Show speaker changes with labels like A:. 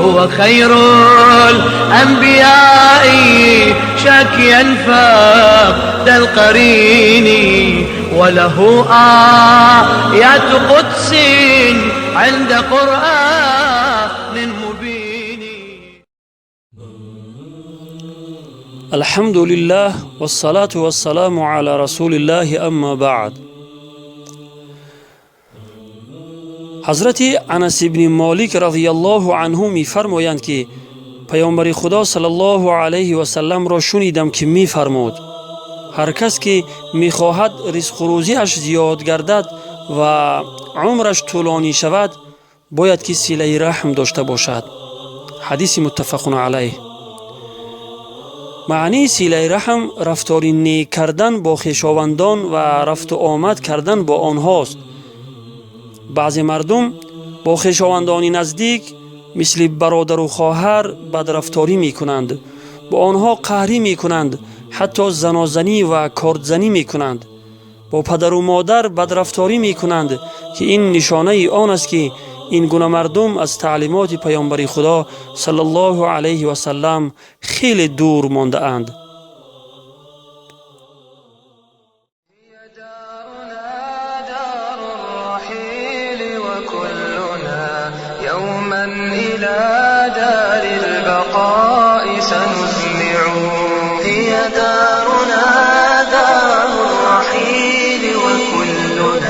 A: هو خير الأنبياء شاكيا فقد القرين وله آيات قدس عند قرآن مبين.
B: الحمد لله والصلاة والسلام على رسول الله، أما بعد. Ҳазрати Анас ибни Молик разияллоҳу анҳу мефармоянд, ки паёмбари Худо саллаллоҳу алайҳи васалламро шунидам, ки мефармуд: ҳар кас ки мехоҳад ризқу рӯзиаш зиёд гардад ва умраш тӯлонӣ шавад, бояд ки силаи раҳм дошта бошад. Ҳадиси муттафақун алайҳ. Маънии силаи раҳм рафтори нек кардан бо хешовандон ва рафту омад кардан бо онҳост. Баъзе мардум бо хешовандони наздик, мисли бародару хоҳар, бадрафторӣ мекунанд, бо онҳо қаҳрӣ мекунанд, ҳатто занозанӣ ва кордзанӣ мекунанд, бо падару модар бадрафторӣ мекунанд, ки ин нишонаи он аст, ки ин гуна мардум аз таълимоти паёмбари Худо саллаллоҳу алайҳи васаллам хеле дур мондаанд.
A: دارنا دار الرحيل وكلنا يوما إلى دار البقاء سنزمع. هي دارنا دار الرحيل وكلنا